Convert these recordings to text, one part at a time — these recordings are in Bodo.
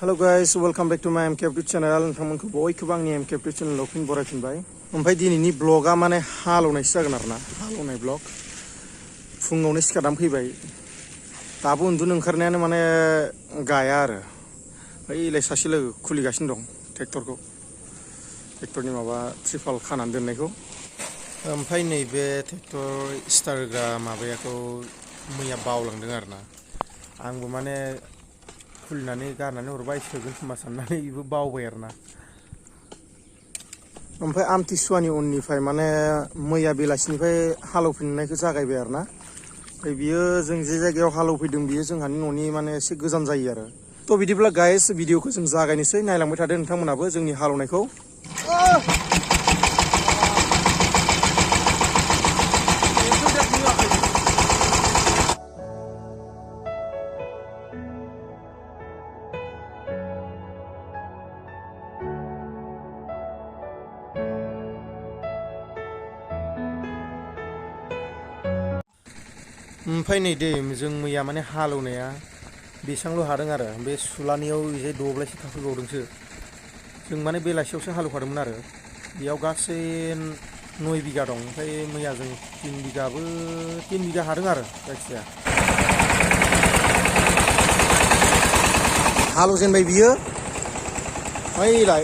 Hello guys, welcome back to my MK channel. नोंथांमोनखौ बयखौबो आंनि MK चेनेलाव फिन बरायफिनबाय। ओमफ्राय दिनैनि ब्लगा माने हालौनायसो जागोन आरोना, हालौनाय ब्लग। फुङावनो सिखारनानै फैबाय। दाबो उन्दुनो ओंखारनायानो माने गाया आरो। ओइलाय सासे लोगो खुलिगासिनो दं ट्रेक्टरखौ। ट्रेक्टरनि माबा ट्रिपाल खानानै दोननायखौ। ओमफ्राय नैबे ट्रेक्टर स्टार्ट होग्रा माबायाखौ मैया बावलांदों आरोना। आंबो माने खुलिनानै गारनानै हरबाय सोगोन खोमा साननानै बेबो बावबाय आरोना। ओमफ्राय आमथिसुवानि उननिफ्राय माने मैया बेलासिनिफ्राय हालौफिननायखौ जागायबाय आरोना। ओमफ्राय बियो जों जे जायगायाव हालौफैदों बियो जोंहानि न'नि माने एसे गोजान जायो आरो। थ' बिदिब्ला गाइस भिडिअखौ जों जागायनोसै, नायलांबाय थादो नोंथांमोनाबो जोंनि हालौनायखौ। ओमफ्राय नै दे जों मैया माने हालौनाया बेसांल' हादों आरो बे सुलानियाव जे दब्लायसे थाफैबावदोंसो। जों माने बेलासियावसो हालौखादोंमोन आरो बेयाव गासै 9 बिगा दं। ओमफ्राय मैया जों 3 बिगा हादों आरो जायखिजाया। हालौजेनबाय बियो। ओइलाय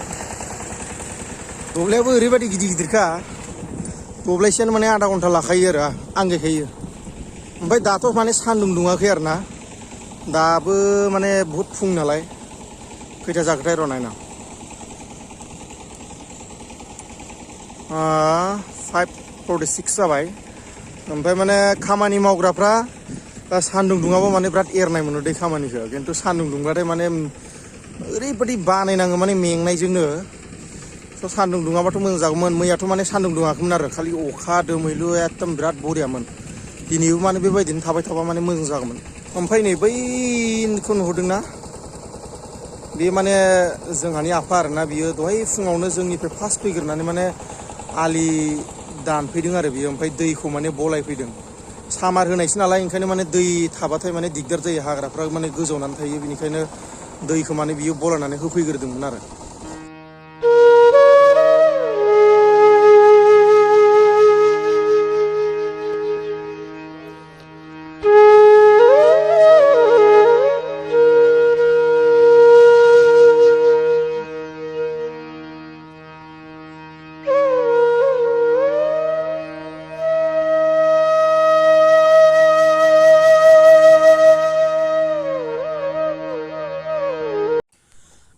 दब्लायाबो ओरैबायदि गिदिर गिदिरखा, दब्लायसेयानो माने आधा घन्टा लाखायो आरो आंगायखायो। ओमफ्राय दाथ' माने सान्दुं दुङाखै आरोना, दाबो माने बुहुद फुं नालाय। खैथा जाखोथाय र' नायना 5:46 जाबाय। ओमफ्राय माने खामानि मावग्राफ्रा सान्दुं दुङाबा माने बिराद एरनाय मोनो दै खामानिखौ, खिन्थु सान्दुं दुंबाथाय माने ओरैबायदि बानायनाङो माने मेंनायजोंनो। स' सान्दुं दुङाबाथ' मोजां जागौमोन। मैयाथ' माने सान्दुं दुङाखैमोन आरो खालि अखा दोमैलु एकदम बिराद बरियामोन। दिनैबो माने बेबायदिनो थाबाय थाबा माने मोजां जागौमोन। ओमफ्राय नै बैखौ नुहुरदोंना, बे माने जोंहानि आफा आरोना। बियो दहाय फुङावनो जोंनिफ्राय फार्स्ट फैग्रोनानै माने आलि दानफैदों आरो बियो। ओमफ्राय दैखौ माने बलायफैदों। सामार होनायसो नालाय, ओंखायनो माने दै थाबाथाय माने दिगदार जायो, हाग्राफ्रा माने गोजावनानै थायो। बेनिखायनो दैखौ माने बियो बलायनानै होफैग्रोदोंमोन आरो।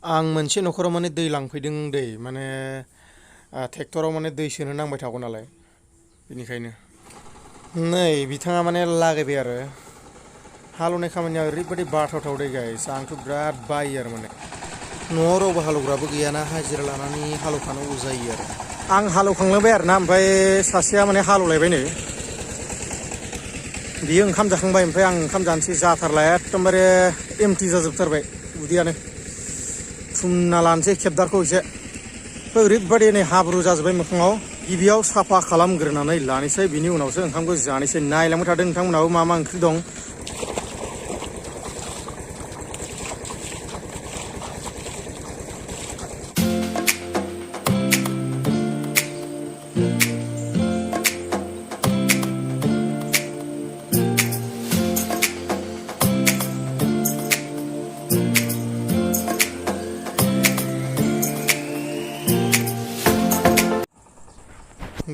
आं मोनसे न'खराव माने दै लांफैदों दै, माने ट्रेक्टराव माने दै सोनो नांबाय थागौ नालाय, बेनिखायनो नै बिथाङा माने लागायबाय आरो। हालौनाय खामानिया ओरैबायदि बाथावथाव दै गाइस, आंथ' बिराद बायो आरो माने। न'आव रावबो हालौग्राबो गैयाना, हाजिरा लानानै हालौफानांगौ जायो आरो। आं हालौखांलांबाय आरोना, ओमफ्राय सासेया माने हालौलायबाय नै। बियो ओंखाम जाखांबाय, ओमफ्राय आं ओंखाम जानोसै जाथारला, एकदमबारे एमटि जाजोबथारबाय उदैयानो। फुनना लानोसै खेबदारखौ एसे। ओरैबायदि नै हाब्रु जाजोब्बाय मोखाङाव। गिबियाव साफा खालामग्रोनानै लानोसै, बिनि उनावसो ओंखामखौ जानोसै। नायलांबाय थादों नोंथांमोनाबो मा मा ओंख्रि दं।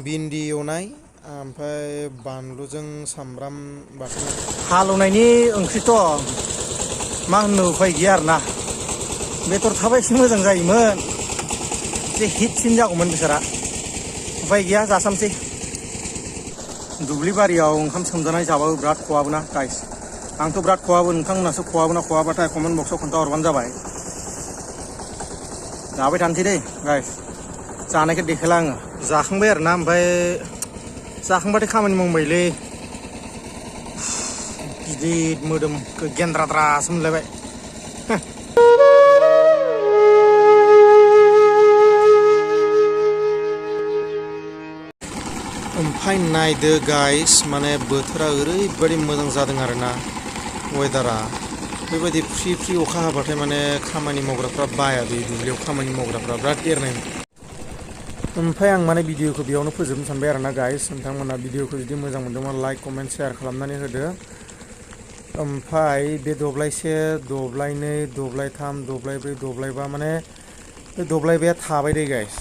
भिन्दि एवनाय ओमफ्राय बानलुजों सामब्राम बाथोन। हालौनायनि ओंख्रिथ' मा होननो उफाय गैया आरोना। बेदर थाबा एसे मोजां जायोमोन, एसे हिटसिन जागौमोन बेसारा। उफाय गैया, जासामसै। दुब्लि बारियाव ओंखाम सोमजानाय जाबाबो बिराद खहाबोना गाइस। आंथ' बिराद खहाबो, नोंथांमोनासो खहाबोना खहाबाथाय कमेन्ट बक्सआव खोन्थाहरबानो जाबाय। जाबाय थानोसै दै गाइस, जानायखौ देखायला आङो। जाखांबाय आरोना, ओमफ्राय जाखांबाथाय खामानि मावबायलै। गिदिर मोदोम गेन्द्राद्रासो मोनलायबाय। ओमफ्राय नायदो गाइस, माने बोथोरा ओरैबायदि मोजां जादों आरोना, वेदारा। बेबायदि फ्रि फ्रि अखा हाबाथाय माने खामानि मावग्राफ्रा बाया बे दुब्लियाव खामानि मावग्राफ्रा बिराद एरनाय ओमफ्राय आं माने भिडिअखौ बेयावनो फोजोबनो सानबाय आरोना गाइस नोंथांमोना भिडिअखौ जुदि मोजां मोनदोंबा लाइक कमेन्ट शेयार खालामनानै होदो ओमफ्राय बे दब्लायसे दब्लायनै दब्लायथाम दब्लायब्रै दब्लायबा माने बे दब्लायबाया थाबाय दे गाइस